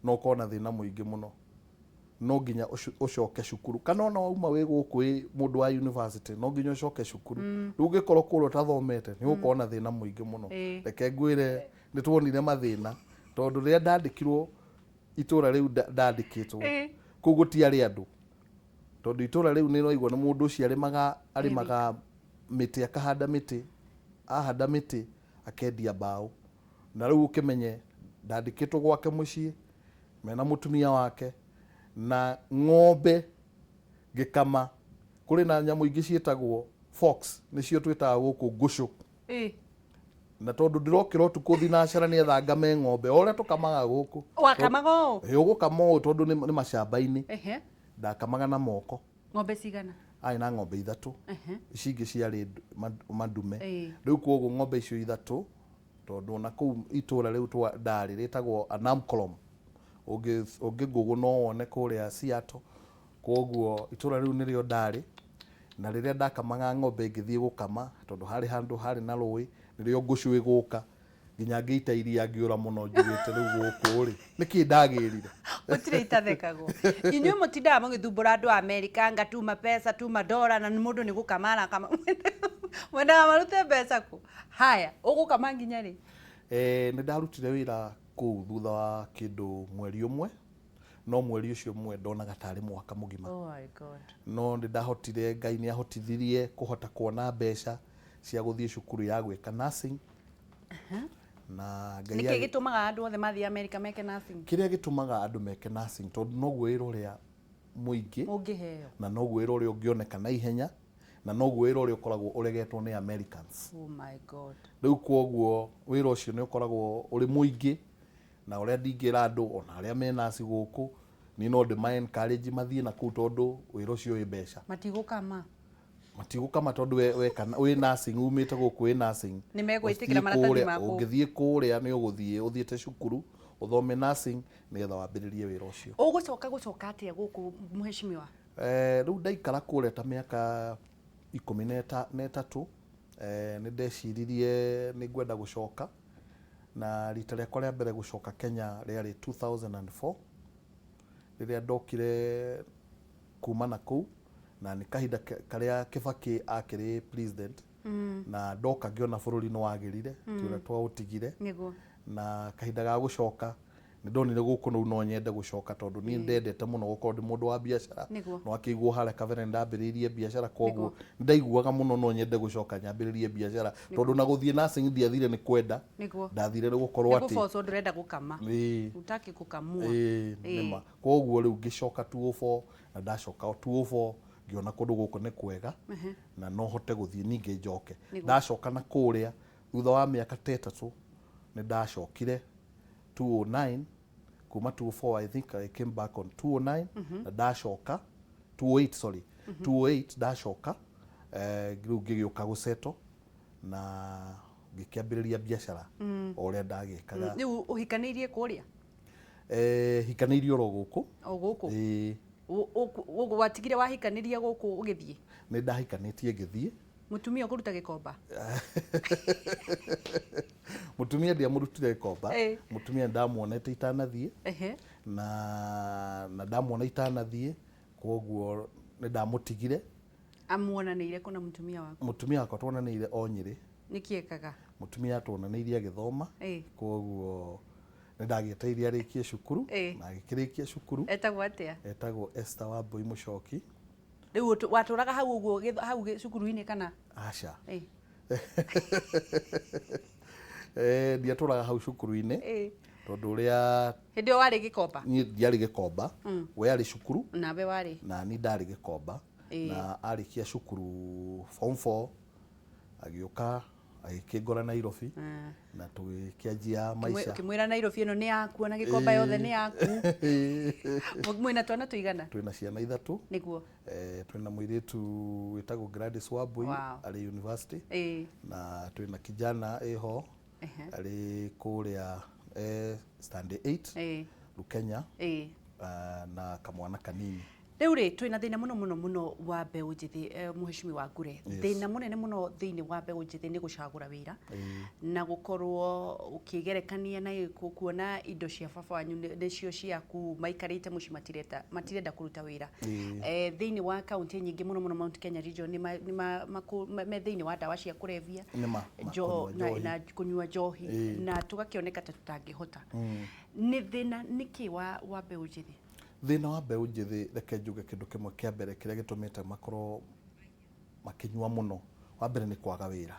B: no ũkorwo na thĩna mũingĩ mũno. No nginya ũcoke cukuru, kana ona wauma wĩ gũkũ wĩ mũndũ wa university, no nginya ũcoke cukuru. Rĩu ũngĩkorwo kũrĩa ũtathomete, nĩ ũgũkorwo na thĩna mũingĩ mũno. Reke ngwĩre, nĩ tuonire mathĩna, tondũ rĩrĩa ndandĩkirwo itũra rĩu ndandĩkĩtwo, kũu gũtiarĩ andũ, tondũ itũra rĩu nĩ raigua nĩ mũndũ ũcio arĩmaga mĩtĩ, akahanda mĩtĩ, ahanda mĩtĩ akendia mbaũ. Na rĩu ũkĩmenye ndandĩkĩtwo gwake mũciĩ mena mũtumia wake na ng'ombe ngĩkama. Kũrĩ na nyamũ ingĩ ciĩtagwo fox, nĩcio twĩtaga gũkũ ngũcũ. Na tondũ ndĩrokĩra ũtukũ thinacara nĩgetha ngame ng'ombe o ũrĩa tũkamaga gũkũ.
A: Wakamaga ũũ?
B: Ĩ, ũgũkama ũũ, tondũ nĩ macamba-inĩ. Ndakamaga na moko.
A: Ng'ombe cigana?
B: Arĩ na ng'ombe ithatũ. Ici ingĩ ciarĩ mandume. Rĩu koguo ng'ombe icio ithatũ, tondũ ona kũu itũra rĩu ndarĩ rĩtagwo Anamkolom, ũngĩ Google no wone kũrĩa Seattle. Koguo itũra rĩu nĩrĩo ndarĩ, na rĩrĩa ndakamaga ng'ombe ngĩthiĩ gũkama, tondũ harĩ handũ harĩ na rũĩ, nĩrĩo ngũcũ ĩgũka, nginya ngĩita iria ngĩũra mũno, njugĩte rĩu gũkũ rĩ, nĩkĩ ndagĩrire?
A: Gũtirĩ itathekagwo. Inyuĩ mũtindaga mũgĩthumbũra andũ a Amerika nga tuma pesa, tuma dora, na mũndũ nĩ gũkama arakama. Mwendaga marute mbeca kũ? Haya, ũgũkama nginya rĩ?
B: Nĩ ndarutire wĩra kũu thutha wa kĩndũ mweri ũmwe, no mweri ũcio ũmwe ndonaga tarĩ mwaka mũgima.
A: Oh my God.
B: No nĩ ndahotire, Ngai nĩ ahotithirie kũhota kuona mbeca cia gũthiĩ cukuru ya gwĩka nursing. Na Ngai
A: Nĩkĩ gĩtũmaga andũ othe mathiĩ America meke nursing?
B: Kĩrĩa gĩtũmaga andũ meke nursing, tondũ noguo wĩra ũrĩa mũingĩ
A: ũngĩheo,
B: na noguo wĩra ũrĩa ũngĩoneka na ihenya, na noguo wĩra ũrĩa ũkoragwo ũregetwo nĩ Americans.
A: Oh my God.
B: Rĩu kwoguo wĩra ũcio nĩ ũkoragwo ũrĩ mũingĩ, na ũrĩa ndingĩra andũ ona arĩa me nurse gũkũ, niĩ no ndĩma encourage mathiĩ na kũu, tondũ wĩra ũcio wĩ mbeca.
A: Matigũkama.
B: Matigũkama, tondũ weka wĩ nursing, umĩte gũkũ wĩ nursing,
A: Nĩ megwĩtĩkĩra
B: ũthiĩ
A: maratathi
B: kũrĩa-
A: maku.
B: Ũngĩthiĩ kũrĩa nĩ ũgũthiĩ ũthiĩte cukuru ũthome nursing nĩgetha wambĩrĩrie wĩra ũcio.
A: Ũgũcoka gũcoka atĩa gũkũ, mheshimiwa?
B: Rĩu ndaikara kũrĩa ta mĩaka 13, nĩ ndeciririe nĩ ngwenda gũcoka, na rita rĩakwa rĩa mbere gũcoka Kenya rĩarĩ 2004, rĩrĩa ndokire kuma na kũu, na nĩ kahinda karĩa Kibaki akĩrĩ president. Na ndoka ngĩona bũrũri nĩ wagĩrire, ti ũrĩa twaũtigire. Na kahinda ga gũcoka Nĩ ndonire gũkũ rĩu no nyende gũcoka, tondũ niĩ ndendete mũno gũkorwo ndĩ mũndũ wa biacara.
A: Nĩguo.
B: No akĩiguo harĩa kabere nĩ ndambĩrĩirie biacara, koguo ndaiguaga mũno no nyende gũcoka nyambĩrĩrie biacara, tondũ na gũthiĩ nursing ndiathire nĩ kwenda.
A: Nĩguo.
B: Ndathire nĩ gũkorwo atĩ
A: Nĩgũbocwo, ndũrenda gũkama.
B: Ĩĩ.
A: Utaki kũkamua.
B: Ĩĩ, nĩma. Koguo rĩu ngĩcoka 204, na ndacoka 204 ngĩona kũndũ gũkũ nĩ kwega na no hote gũthiĩ ningĩ njoke. Ndacoka na kũrĩa thutha wa mĩaka ta 3 nĩ ndacokire 209, kuma 204 I think I came back on 209, na ndacoka 208, sorry, 208 ndacoka, rĩu ngĩgĩũka gũceto na ngĩkĩambĩrĩria biacara o ũrĩa ndagĩkaga.
A: Rĩu ũhikanĩirie kũrĩa?
B: Hikanĩirie oro gũkũ.
A: O gũkũ?
B: Ĩĩ.
A: Watigire wahikanĩria gũkũ ũgĩthiĩ?
B: Nĩ ndahikanĩtie ngĩthiĩ.
A: Mũtumia ũkũruta gĩkomba?
B: Mũtumia ndiamũrutire gĩkomba. Mũtumia ndamuonete itanathiĩ. Na ndamuona itanathiĩ, koguo nĩ ndamũtigire.
A: Amuonanĩire kũna mũtumia waku?
B: Mũtumia wakwa tuonanĩire o Nyĩrĩ.
A: Nĩkĩ ekaga?
B: Mũtumia tuonanĩirie agĩthoma. Koguo nĩ ndagĩetereire arĩkie cukuru. Na agĩkĩrĩkia cukuru.
A: Etagwo atĩa?
B: Etagwo Esther Wambui Mũcoki.
A: Rĩu watũraga hau ũguo hau cukuru-inĩ kana?
B: Aca. Ndiatũraga hau cukuru-inĩ. Tondũ ũrĩa
A: Hĩndĩ ĩyo warĩ gĩkomba?
B: Niĩ ndiarĩ gĩkomba. We arĩ cukuru.
A: Nawe warĩ?
B: Na niĩ ndarĩ gĩkomba. Na arĩkia cukuru form 4 agĩũka agĩkĩngora Nairobi. Na tũgĩkĩanjia maica.
A: Ũkĩmwĩra Nairobi ĩno nĩ yaku, ona gĩkomba yothe nĩ yaku. Mwĩna twana tũigana?
B: Twĩna ciana 3.
A: Nĩguo.
B: Twĩna mũirĩtu wĩtagwo Gladys Wambui arĩ university. Na twĩna kijana ĩho arĩ kũrĩa standard 8 Rukenya. Na kamwana kanini.
A: Rĩu rĩ twĩna thĩna mũno mũno mũno wa mbeũ njĩthĩ, mũheshimiwa Ngure. Thĩna mũnene mũno thĩinĩ wa mbeũ njĩthĩ nĩ gũcagũra wĩra na gũkorwo ũkĩgerekania na kuona indo cia baba wanyu nĩcio ciaku, maikarĩte mũciĩ matirenda kũruta wĩra. Thĩinĩ wa kaunti nyingĩ mũno mũno Mount Kenya region me thĩinĩ wa ndawa cia kũrebia na kũnyua njohi, na tũgakĩoneka ta tũtangĩhota. Nĩ thĩna nĩkĩ wa mbeũ njĩthĩ?
B: Thĩna wa mbeũ njĩthĩ, reke njuge kĩndũ kĩmwe kĩa mbere kĩrĩa gĩtũmĩte makorwo makĩnyua mũno, wa mbere nĩ kwaga wĩra.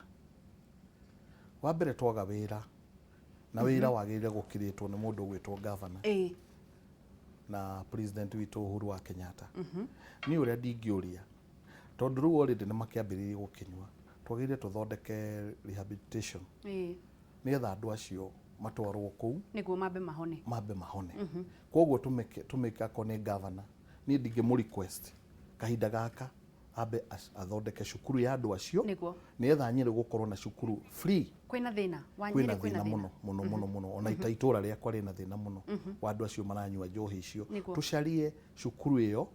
B: Wa mbere twaga wĩra, na wĩra wagĩrĩire gũkirĩtwo nĩ mũndũ ũgwĩtwo governor na president witũ Uhuru wa Kenyatta. Niĩ ũrĩa ndingĩũria, tondũ rĩu already nĩ makĩambĩrĩirie gũkĩnyua, twagĩrĩire tũthondeke rehabilitation nĩgetha andũ acio matwarwo kũu
A: nĩguo mambe mahone.
B: Mambe mahone. Koguo tũmĩke akorwo nĩ governor, niĩ ndingĩmũ request kahinda gaka ambe athondeke cukuru ya andũ acio nĩgetha Nyĩrĩ gũkorwo na cukuru free.
A: Kwĩna thĩna wa Nyĩrĩ,
B: kwĩna thĩna mũno mũno mũno mũno, ona ita itũra rĩakwa rĩna thĩna mũno wa andũ acio maranyua njohi icio. Tũcarie cukuru ĩyo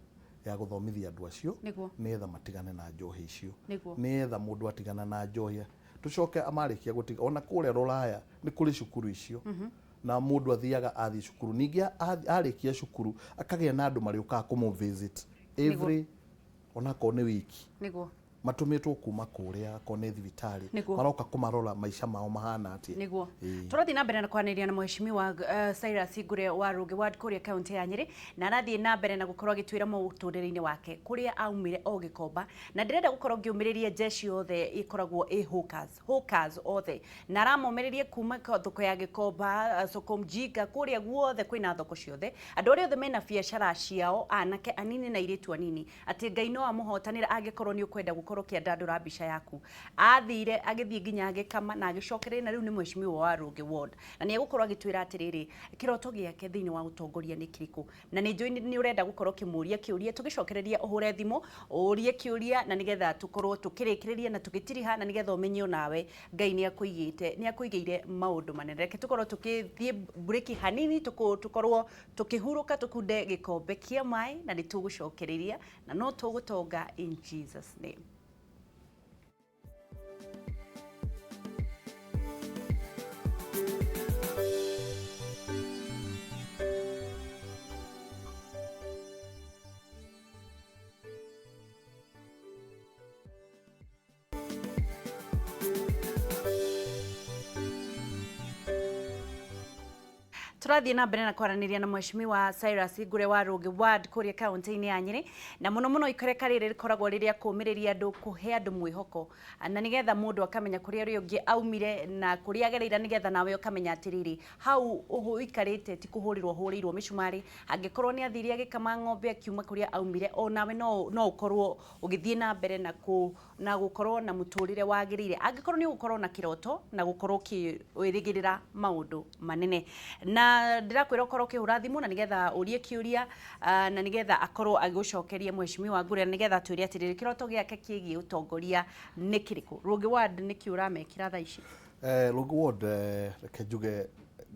B: ya gũthomithia andũ acio nĩgetha matigane na njohi icio, nĩgetha mũndũ atigana na njohi tucoke amarĩkia gũtiga. Ona kũrĩa Rũraya nĩ kũrĩ cukuru icio, na mũndũ athiaga athiĩ cukuru, ningĩ arĩkia cukuru akagĩa na andũ marĩũkaga kũmũ visit every onakorwo nĩ wiki.
A: Nĩguo.
B: Matũmĩtwo kuma kũrĩa akorwo nĩ thibitarĩ, maroka kũmarora maica mao mahana atĩa.
A: Nĩguo. Tũrathiĩ na mbere na kwaranĩria na mheshimiwa Cyrus Ngure wa Rũngĩ Ward kũrĩa kaunti ya Nyĩrĩ, na arathiĩ na mbere na gũkorwo agĩtwĩra mũtũrĩre-inĩ wake kũrĩa aumire o gĩkomba, na ndĩrenda gũkorwo ngĩũmĩrĩria jeshi yothe ĩkoragwo ĩ hawkers othe, na aramomĩrĩria kuma thoko ya gĩkomba, soko mjinga, kũrĩa guothe kwĩna thoko ciothe, andũ arĩa othe mena biacara ciao, anake anini na airĩtu anini, atĩ Ngai no amũhotanĩra angĩkorwo nĩ ũkwenda gũkorwo ũkĩandandũra mbica yaku. Athire agĩthiĩ nginya agĩkama na agĩcokereria, na rĩu nĩ mheshimiwa wa Rũngĩ Ward, na nĩ egũkorwo agĩtwĩra atĩrĩrĩ kĩroto gĩake thĩinĩ wa ũtongoria nĩ kĩrĩkũ, na nĩ njũĩ nĩ ũrenda gũkorwo ũkĩmũria kĩũria. Tũgĩcokereria ũhũre thimũ ũrie kĩũria, na nĩgetha tũkorwo tũkĩrĩkĩrĩria na tũgĩtiriha, na nĩgetha ũmenye onawe Ngai nĩ akũigĩte, nĩ akũigĩire maũndũ manene. Reke tũkorwo tũkĩthiĩ mburĩki hanini, tũkorwo tũkĩhurũka, tũkunde gĩkombe kĩa maĩ, na nĩ tũgũcokereria na no tũgũtonga in Jesus name. Tũrathiĩ na mbere na kwaranĩria na Mheshimiwa Cyrus Ngure wa Rũngĩ Ward kũrĩa kaunti-inĩ ya Nyĩrĩ, na mũno mũno ikereka rĩrĩ rĩkoragwo rĩrĩa kũmĩrĩria andũ, kũhe andũ mwĩhoko, na nĩgetha mũndũ akamenya kũrĩa ũrĩa ũngĩ aumire na kũrĩa agereire, nĩgetha nawe ũkamenya atĩrĩrĩ, hau ũikarĩte ti kũhũrĩrwo hũrĩirwo mĩcumarĩ. Angĩkorwo nĩ athire agĩkama ng'ombe akiuma kũrĩa aumire, onawe no ũkorwo ũgĩthiĩ na mbere na kũ na gũkorwo na mũtũrĩre wagĩrĩire, angĩkorwo nĩ ũgũkorwo na kĩroto na gũkorwo ũkĩrĩgĩrĩra maũndũ manene. Na ndĩrakwĩra ũkorwo ũkĩhũra thimũ na nĩgetha ũrie kĩũria, na nĩgetha akorwo agĩgũcokeria Mheshimiwa Ngure, na nĩgetha atwĩre atĩrĩrĩ, kĩroto gĩake kĩgiĩ ũtongoria nĩ kĩrĩkũ. Rũngĩ Ward nĩkĩ ũramekĩra thaa ici?
B: Rũngĩ Ward, reke njuge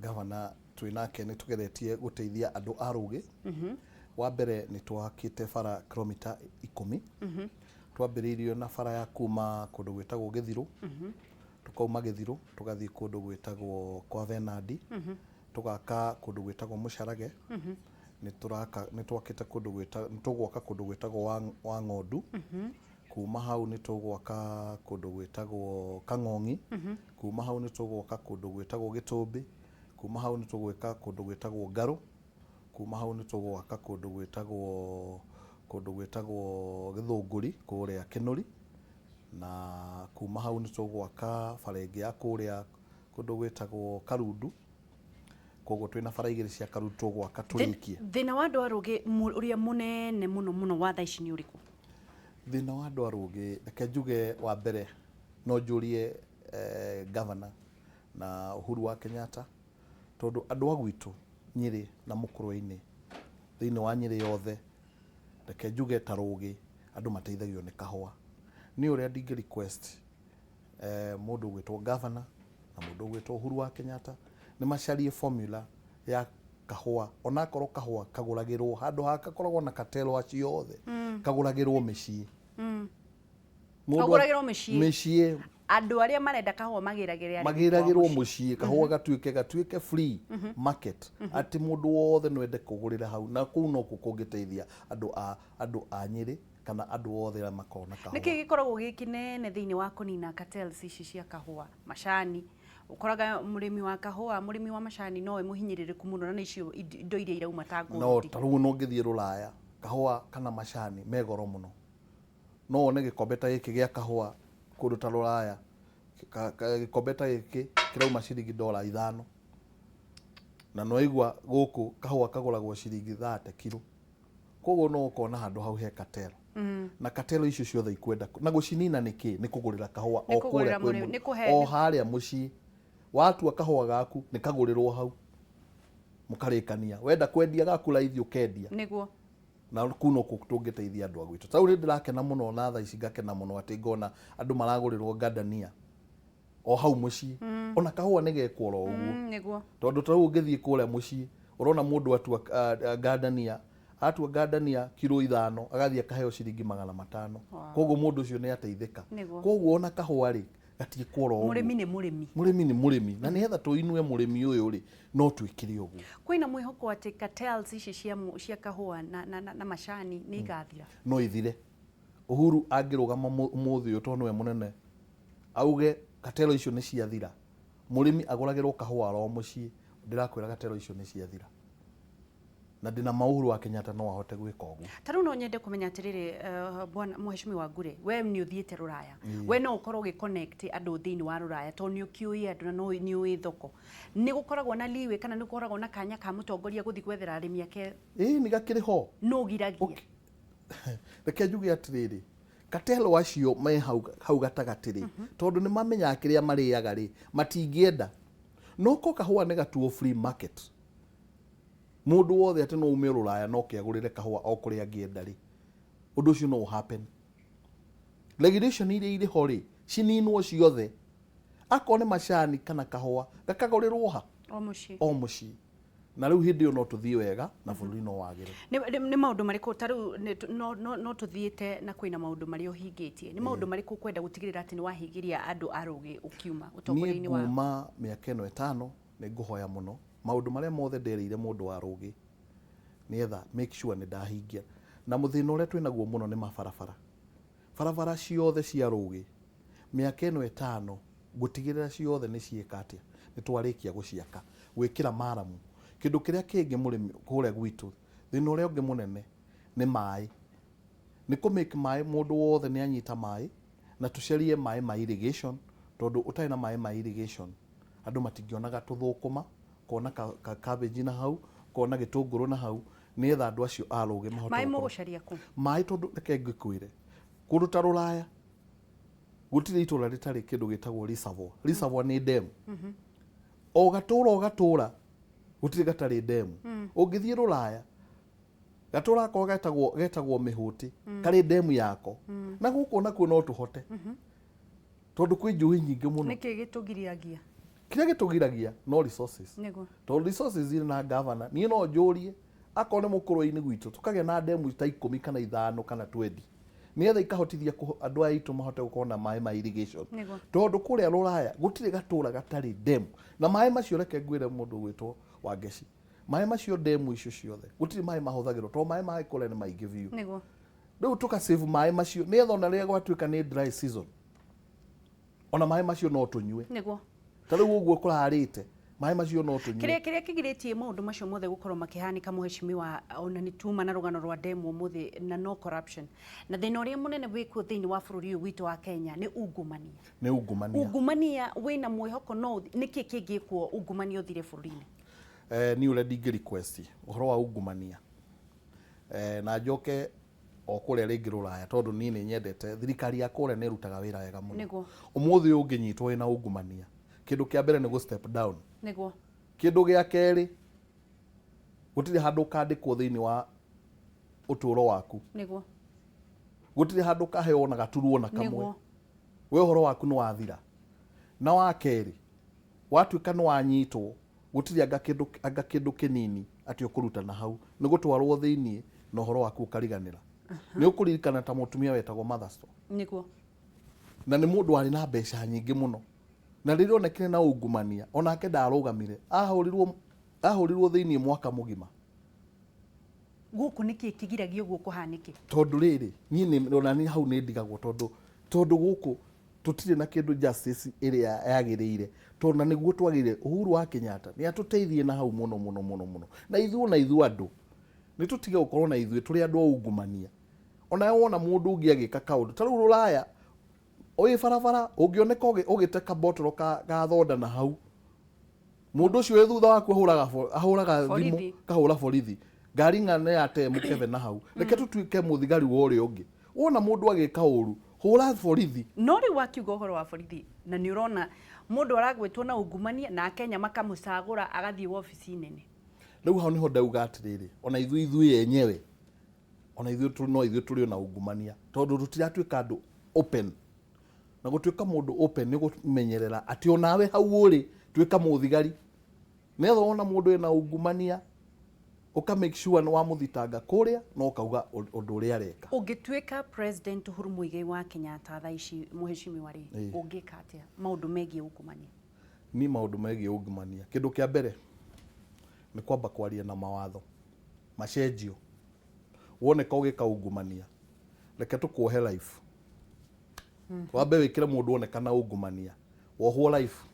B: gavana twĩ nake nĩ tũgeretie gũteithia andũ a Rũgĩ. Wa mbere nĩ twakĩte bara kilomita 10. Twambĩrĩirio na bara ya kuma kũndũ gwĩtagwo Gĩthirũ, tũkauma Gĩthirũ tũgathiĩ kũndũ gwĩtagwo kwa Venandi, tũgaka kũndũ gwĩtagwo Mũcarage, nĩ tũraka nĩ twakĩte kũndũ gwĩta nĩ tũgwaka kũndũ gwĩtagwo wa Ng'ondu, kuma hau nĩ tũgwaka kũndũ gwĩtagwo Kang'ong'i, kuma hau nĩ tũgwaka kũndũ gwĩtagwo Gĩtũmbĩ, kuma hau nĩ tũgwĩka kũndũ gwĩtagwo Ngarũ, kuma hau nĩ tũgwaka kũndũ gwĩtagwo Gĩthũngũri kũrĩa Kĩnũri, na kuma hau nĩ tũgwaka bara ĩngĩ ya kũrĩa kũndũ gwĩtagwo Karundu. Koguo twĩna bara igĩrĩ cia Karundu tũgwaka tũrĩkie.
A: Thĩna wa andũ a Rũgĩ ũrĩa mũnene mũno mũno wa thaa ici nĩ ũrĩkũ?
B: Thĩna wa andũ a Rũgĩ, reke njuge wa mbere no njũrie governor na Uhuru wa Kenyatta, tondũ andũ a gwitũ Nyĩrĩ na Mũkũrwe-inĩ, thĩinĩ wa Nyĩrĩ yothe, reke njuge ta Rũgĩ, andũ mateithagio nĩ kahũa. Nĩ ũrĩa ndingĩ request mũndũ ũgwĩtwo governor na mũndũ ũgwĩtwo Uhuru wa Kenyatta nĩ macarie formula ya kahũa, onakorwo kahũa kagũragĩrwo handũ ha gakoragwo na cartel acio othe, kagũragĩrwo mĩciĩ.
A: Kagũragĩrwo mĩciĩ.
B: Mĩciĩ.
A: Andũ arĩa marenda kahũa magĩragĩre arĩmi kwao.
B: Magĩragĩrwo
A: mũciĩ.
B: Mũciĩ kahũa gatuĩke free market, atĩ mũndũ wothe no ende kũgũrĩra hau, na kũu nokuo kũngĩteithia andũ a Nyĩrĩ kana andũ othe arĩa makoragwo na kahũa.
A: Nĩkĩ gĩkoragwo gĩ kĩnene thĩinĩ wa kũnina cartels ici cia kahũa, macani? Ũkoraga mũrĩmi wa kahũa, mũrĩmi wa macani nowe mũhinyĩrĩrĩku mũno, na nĩ icio indo iria irauma ta
B: no
A: gold.
B: Ta rĩu no ũngĩthiĩ rũraya, kahũa kana macani me goro mũno. No wone gĩkombe ta gĩkĩ gĩa kahũa kũndũ ta rũraya, gĩkombe ta gĩkĩ kĩrauma ciringi $5, na nĩwaigua gũkũ kahũa kagũragwo ciringi 30 kiro. Koguo no ũkona handũ hau he cartel, na cartel icio ciothe ikwenda na gũcinina nĩ kĩ? Nĩ kũgũrĩra kahũa
A: Nĩ
B: o
A: kũgũrĩra
B: kũrĩa kwĩ
A: mũrĩmi, nĩ kũhe
B: o harĩa mũciĩ. Watua kahũa gaku nĩ kagũrĩrwo hau, mũkarĩkania, wenda kwendia gaku raithi ũkendia. Na kuu no kuo tũngĩteithia andũ a gwitũ. Ta rĩu nĩ ndĩrakena mũno, na thaa ici ngakena mũno atĩ ngona andũ maragũrĩrwo ngandania o hau mũciĩ, ona kahũa nĩ gekwo oro ũguo. Tondũ ta rĩu ũngĩthiĩ kũrĩa mũciĩ, ũrona mũndũ atua ngandania, atua ngandania kiro 5, agathiĩ akaheo ciringi 500. Koguo mũndũ ũcio nĩ ateithĩka. Koguo ona kahũa rĩ, gatiĩkwo oro ũguo.
A: Mũrĩmi nĩ mũrĩmi.
B: Mũrĩmi nĩ mũrĩmi, na nĩgetha tũinue mũrĩmi ũyũ rĩ, no twĩkĩre ũguo.
A: Kwĩna mwĩhoko atĩ cartels ici cia kahũa na macani nĩ igathira?
B: No ithire. Uhuru angĩrũgama ũmũthĩ ũyũ, tondũ nĩwe mũnene, auge cartel icio nĩ ciathira, mũrĩmi agũragĩrwo kahũa oro mũciĩ, ndĩrakwĩra cartel icio nĩ ciathira. Na ndĩna ma Uhuru wa Kenyatta no ahote gwĩka ũguo.
A: Ta rĩu no nyende kũmenya atĩrĩrĩ, bwana Mheshimiwa Ngure, we nĩ ũthiĩte rũraya, we no ũkorwo ũgĩ connect andũ thĩinĩ wa rũraya, tondũ nĩ ũkĩũĩ andũ na no nĩ ũĩ thoko. Nĩ gũkoragwo na leeway kana nĩ gũkoragwo na kanya ka mũtongoria gũthiĩ gwethera arĩmi ake?
B: Ĩĩ, nĩ gakĩrĩ ho.
A: Nũ ũgiragia?
B: Okay. Reke njuge atĩrĩrĩ, cartel acio me hau gatagatĩ rĩ, tondũ nĩ mamenyaga kĩrĩa marĩaga rĩ, matingĩenda no ko kahũa nĩ gatuo free market, mũndũ wothe atĩ no ume rũraya no kĩagũrĩre kahũa o kũrĩa angĩenda rĩ, ũndũ ũcio no happen. Regulation iria irĩ ho rĩ, cininwo ciothe. Akorwo nĩ macani kana kahũa, gakagũrĩrwo ha?
A: O mũciĩ.
B: O mũciĩ. Na rĩu hĩndĩ ĩyo no tũthiĩ wega na bũrũri no wagĩre.
A: Nĩ maũndũ marĩkũ ta rĩu no tũthiĩte na kwĩna maũndũ marĩa ũhingĩtie, nĩ maũndũ marĩkũ ũkwenda gũtigĩrĩra atĩ nĩ wahingĩria andũ a Rũgĩ ũkiuma
B: Niĩ
A: ũtongoria-inĩ wa
B: nguma mĩaka ĩno 5, nĩ ngũhoya mũno maũndũ marĩa mothe nderĩire mũndũ wa Rũgĩ, nĩgetha make sure nĩ ndahingia. Na mũthĩna ũrĩa twĩnaguo mũno nĩ mabarabara. Barabara ciothe cia Rũgĩ, mĩaka ĩno 5 ngũtigĩrĩra ciothe nĩ ciĩka atĩa, nĩ twarĩkia gũciaka, gwĩkĩra maramu. Kĩndũ kĩrĩa kĩngĩ mũrĩmi kũrĩa gwitũ, thĩna ũrĩa ũngĩ mũnene nĩ maĩ. Nĩ kũ make maĩ mũndũ wothe nĩ anyita maĩ na tũcarie maĩ ma irrigation, tondũ ũtarĩ na maĩ ma irrigation andũ matingĩonaga tũthũkũma, kona ka cabbage na hau, kona gĩtũngũrũ na hau, nĩgetha andũ acio a rũgĩ mahote
A: Maĩ
B: gũkorwo-
A: mũgũcaria kũ?
B: Maĩ, tondũ reke ngĩkwĩre, kũndũ ta Rũraya gũtirĩ itũra rĩtarĩ kĩndũ gĩtagwo reservoir. Reservoir nĩ dam. O gatũra o gatũra gũtirĩ gatarĩ dam. Ũngĩthiĩ Rũraya, gatũra gakwa getagwo Mĩhũtĩ, karĩ dam yako. Na gũkũ nakuo no tũhote, tondũ kwĩ njũĩ nyingĩ mũno.
A: Nĩkĩ gĩtũgiriagia?
B: Kĩrĩa gĩtũgiragia no resources. Tondũ resources irĩ na gavana, niĩ no njũrie akorwo nĩ mũkũrwe-inĩ gwitũ tũkagĩa na demu ta 10 kana 5 kana 20, nĩgetha ikahotithia andũ aya aitũ mahote gũkorwo na maĩ ma irrigation. Tondũ kũrĩa Rũraya gũtirĩ gatũra gatarĩ demu, na maĩ macio, reke ngwĩre mũndũ gwĩtwo Wangeci, maĩ macio, demu icio ciothe gũtirĩ maĩ mahũthagĩrwo, tondũ maĩ ma kũrĩa nĩ maingĩ biũ. Rĩu tũka save maĩ macio, nĩgetha ona rĩrĩa gwatuĩka nĩ dry season, ona maĩ macio no tũnyue. Ta rĩu ũguo kũrarĩte, maĩ macio no tũnyue.
A: Kĩrĩa kĩgirĩtie maũndũ macio mothe gũkorwo makĩhanĩka, mũhecimiwa, ona nĩ tuma na rũgano rwa demu ũmũthĩ, na no corruption, na thĩna ũrĩa mũnene wĩkuo thĩinĩ wa bũrũri ũyũ witũ wa Kenya nĩ ungumania.
B: Nĩ ungumania.
A: Ungumania wĩna mwĩhoko no nĩkĩ kĩngĩkwo ungumania ũthire bũrũri-inĩ?
B: Niĩ ũrĩa ndingĩ request ũhoro wa ungumania, na njoke o kũrĩa rĩngĩ Rũraya, tondũ niĩ nĩ nyendete thirikari ya kũrĩa, nĩ ĩrutaga wĩra wega mũno. Ũmũthĩ ũyũ ũngĩnyitwo wĩna ungumania, kĩndũ kĩa mbere nĩ gũ step down. Kĩndũ gĩa kerĩ, gũtirĩ handũ ũkandĩkwo thĩinĩ wa ũtũũro waku. Gũtirĩ handũ ũkaheo ona gaturwa ona kamwe. We ũhoro waku nĩ wathira. Na wa kerĩ, watuĩka nĩ wanyitwo, gũtirĩ anga kĩndũ kĩnini atĩ ũkũruta na hau, nĩ gũtwarwo thĩiniĩ na ũhoro waku ũkariganĩra. Nĩ ũkũririkana ta mũtumia wetagwo Martha Stone? Na nĩ mũndũ warĩ na mbeca nyingĩ mũno, na rĩrĩa onekire na ungumania, onake ndarũgamire, ahũrirwo thĩiniĩ mwaka mũgima.
A: Gũkũ nĩkĩ kĩgiragia ũguo kũhanĩke?
B: Tondũ rĩrĩ, niĩ ona niĩ hau nĩ ndigagwo, tondũ gũkũ tũtirĩ na kĩndũ justice ĩrĩa yagĩrĩire, tondũ na nĩguo twagĩrĩire. Uhuru wa Kenyatta nĩ atũteithie na hau mũno mũno mũno mũno, na ithuĩ andũ nĩ tũtige gũkorwo na ithuĩ tũrĩ andũ a ungumania. Ona wona mũndũ ũngĩ agĩka kaũndũ ta rĩu Rũraya, wĩ barabara ũngĩoneka ũgĩte kabotoro ka thonda na hau, mũndũ ũcio wĩ thutha waku ahũraga thimũ.
A: Borithi.
B: Kahũra borithi, ngari ng'ana yate mũkebe na hau. Reke tũtuĩke mũthigari wa ũrĩa ũngĩ. Wona mũndũ agĩka ũru, hũra borithi.
A: No rĩu wakiuga ũhoro wa borithi, na nĩ ũrona mũndũ aragwĩtwo na ungumania na Akenya makamũcagũra agathiĩ wabici nene.
B: Rĩu hau nĩho ndauga atĩrĩrĩ, ona ithuĩ enyewe, ona ithuĩ no ithuĩ tũrĩ ona ungumania, tondũ tũtiratuĩka andũ open. Na gũtuĩka mũndũ open nĩ gũmenyerera atĩ onawe hau ũrĩ tuĩka mũthigari, nĩgetha wona mũndũ ena ungumania, ũka make sure nĩ wamũthitanga kũrĩa na ũkauga ũndũ ũrĩa areka.
A: Ũngĩtuĩka President Uhuru Muigai wa Kenyatta thaa ici, mũhecimiwa rĩ, ũngĩka atĩa maũndũ megiĩ ungumania?
B: Niĩ maũndũ megiĩ ungumania, kĩndũ kĩa mbere nĩ kwamba kwaria na mawatho macenjio. Woneka ũgĩka ungumania, reke tũkuohe life. Wambe wĩkĩre mũndũ woneka na ungumania wohwo life,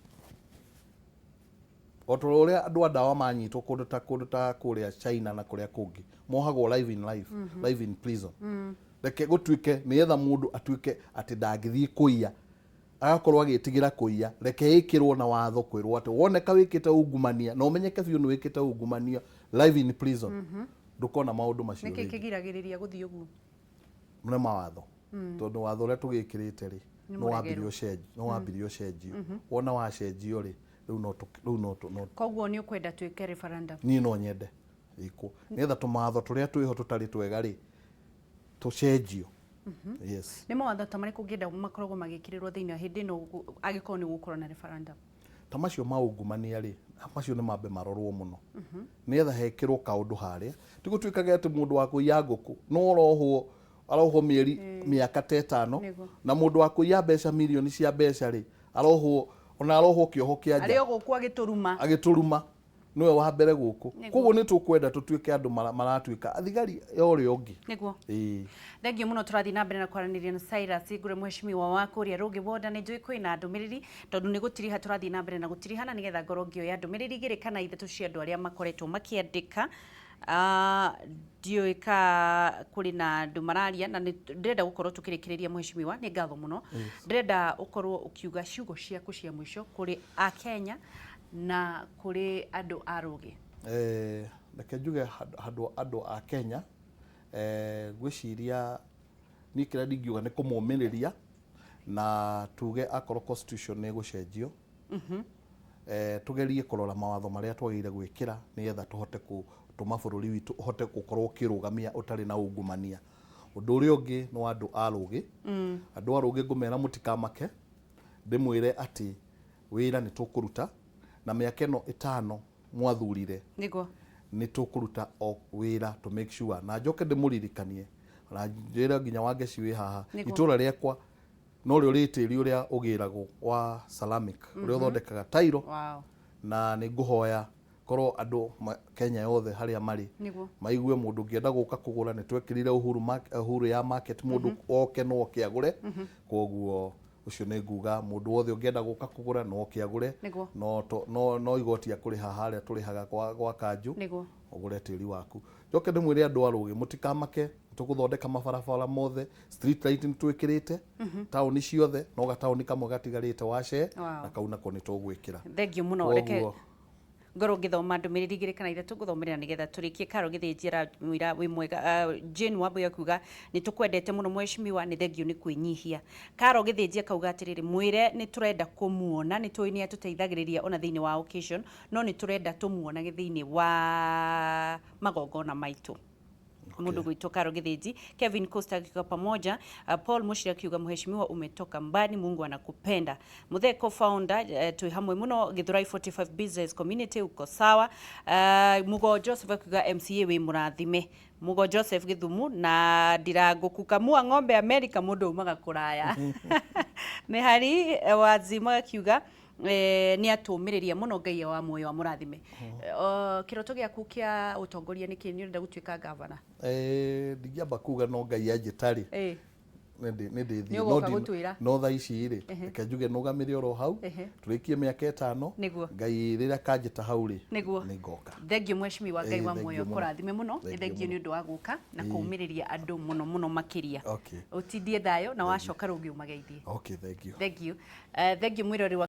B: o ta ũrĩa andũ a ndawa manyitwo kũndũ ta kũrĩa China na kũrĩa kũngĩ mohagwo life in life, life in prison. Reke gũtuĩke nĩgetha mũndũ atuĩke atĩ ndangĩthiĩ kũiya, agakorwo agĩtigĩra kũiya. Reke ĩkĩrwo na watho kwĩrwo atĩ woneka wĩkĩte ungumania na ũmenyeke biũ nĩ wĩkĩte ungumania, life in prison. Ndũkona maũndũ macio
A: Nĩkĩ
B: rĩngĩ.
A: kĩgiragĩrĩria gũthiĩ ũguo?
B: Nĩ mawatho, tondũ watho ũrĩa tũgĩkĩrĩte rĩ,
A: Nĩ
B: nĩ wambirie
A: mũregeru.
B: ũcenjio, nĩ wambirie ũcenjio. Wona wacenjio rĩ, rĩu no rĩu no no
A: Koguo nĩ ũkwenda twĩke referendum?
B: Niĩ no nyende ĩkwo, nĩgetha tũmawatho tũrĩa twĩho tũtarĩ twega rĩ, tũcenjio, yes.
A: Nĩ mawatho ta marĩkũ ũngĩenda makoragwo magĩkĩrĩrwo thĩinĩ wa hĩndĩ ĩno angĩkorwo nĩ gũkorwo na referendum?
B: Ta macio ma ungumania rĩ, macio nĩ mambe marorwo mũno, nĩgetha hekĩrwo kaũndũ harĩa ti gũtuĩkage atĩ mũndũ wa kũiya ngũkũ no arohwo mĩeri mĩaka ta 5, na mũndũ wa kũiya mbeca, mirioni cia mbeca rĩ, arohwo, ona arohwo kĩoho kĩa
A: Arĩ
B: nja.
A: O gũkũ agĩtũruma.
B: Agĩtũruma. Nĩwe wa mbere gũkũ.
A: Nĩguo.
B: Koguo nĩ tũkwenda tũtuĩke andũ maratuĩka athigari ya ũrĩa ũngĩ.
A: Nĩguo.
B: Ĩĩ.
A: Thengio muno. Tũrathiĩ na mbere na kwaranĩria na Cyrus Ngure, mheshimiwa wa kũrĩa Rũngĩ Ward. Nĩ njũĩ kwĩna ndũmĩrĩri, tondũ nĩ gũtiriha tũrathiĩ na mbere na gũtirihana, nĩgetha ngorwo ngĩoya ndũmĩrĩri igĩrĩ kana ithatũ cia andũ arĩa makoretwo makĩandĩka. Ndiũĩ ka kũrĩ na andũ mararia, na nĩ ndĩrenda gũkorwo tũkĩrĩkĩrĩria. Mheshimiwa, nĩ ngatho mũno. Ndĩrenda ũkorwo ũkiuga ciugo ciaku cia mũico kũrĩ Akenya na kũrĩ andũ a Rũgĩ.
B: Reke njuge andũ a Kenya, ngwĩciria niĩ kĩrĩa ndingiuga nĩ kũmũmĩrĩria na tuge akorwo constitution nĩ ĩgũcenjio, tugerie kũrora mawatho marĩa twagĩrĩire gwĩkĩra nĩgetha tũhote gũtũma bũrũri witũ ũhote gũkorwo ũkĩrũgamia ũtarĩ na ungumania. Ũndũ ũrĩa ũngĩ nĩ wa andũ a Rũgĩ. Andũ a Rũgĩ ngũmera mũtikamake, ndĩmwĩre atĩ wĩra nĩ tũkũruta, na mĩaka ĩno 5 mwathurire nĩ tũkũruta o wĩra to make sure. Na njoke ndĩmũririkanie na njĩre nginya Wangeci wĩ haha, itũra rĩakwa no rĩo rĩ tĩri ũrĩa ũgĩragwo wa ceramic, ũrĩa ũthondekaga tairo. Na nĩ ngũhoya korwo andũ Kenya yothe harĩa marĩ maigue mũndũ ũngĩenda gũka kũgũra, nĩ twekĩrire Uhuru, Uhuru ya market, mũndũ oke no oke agũre. Koguo ũcio nĩ nguga mũndũ wothe ũngĩenda gũka kũgũra no oke agũre. No igoti akũrĩha harĩa tũrĩhaga gwa kanjũ, ũgũre tĩri waku. Njoke ndĩmwĩre andũ a Rũgĩ mũtikamake, tũgũthondeka mabarabara mothe, street light nĩ twĩkĩrĩte taũni ciothe, no gataũni kamwe gatigarĩte wacee, na kau nako nĩ tũgwĩkĩra.
A: Thengio mũno. Reke ngorwo ngĩthoma ndũmĩrĩri igĩrĩ kana ithatũ ngũthomerera nĩgetha tũrĩkie. Karo Gĩthĩnji aramwĩra wĩ mwega. Jane Wambui akiuga nĩ tũkwendete mũno mheshimiwa, nĩ thengio nĩ kwĩnyihia. Karo Gĩthĩnji akauga atĩrĩrĩ, mwĩre nĩ tũrenda kũmuona, nĩ tũĩ nĩ atũteithagĩrĩria ona thĩinĩ wa occasion, no nĩ tũrenda tũmuonage thĩinĩ wa magongona maitũ. Mundu gwitwo Karo Githinji. Kevin Costa akiuga pamoja. Paul Mushiri akiuga, mheshimiwa, umetoka mbali, Mungu anakupenda. Muthe co-founder, twi hamwe muno Githurai 45 Business Community, uko sawa. Mugo Joseph akiuga MCA wi murathime. Mugo Joseph Githumu na Ndirangu kukamua ng'ombe America, mundu umaga kuraya. Mihari Wazima akiuga nĩ atũmĩrĩria mũno, Ngai wa muoyo amũrathime. Kĩroto gĩaku kĩa ũtongoria nĩ kĩ? Nĩ ũrenda gũtuĩka gavana?
B: Ndingĩamba kuga, no Ngai anjĩta rĩ, nĩ ndĩthiĩ.
A: Nĩ ũgoka gũtwĩra.
B: No thaa ici rĩ, reke njuge nũgamĩre oro hau, tũrĩkie mĩaka 5. Ngai rĩrĩa kanjĩta hau rĩ, nĩ ngoka.
A: Thengio mheshimiwa, Ngai wa
B: Thengio
A: muoyo
B: mũno.
A: kũrathime mũno. Nĩ
B: Thengio
A: thengio nĩ
B: mũno.
A: ũndũ wa gũka na kũũmĩrĩria andũ mũno mũno makĩria. Ũtindie thayũ, na wacoka rũngĩ ũmageithie.
B: Okay, thank you.
A: Thank you. Thank you mwĩrori wa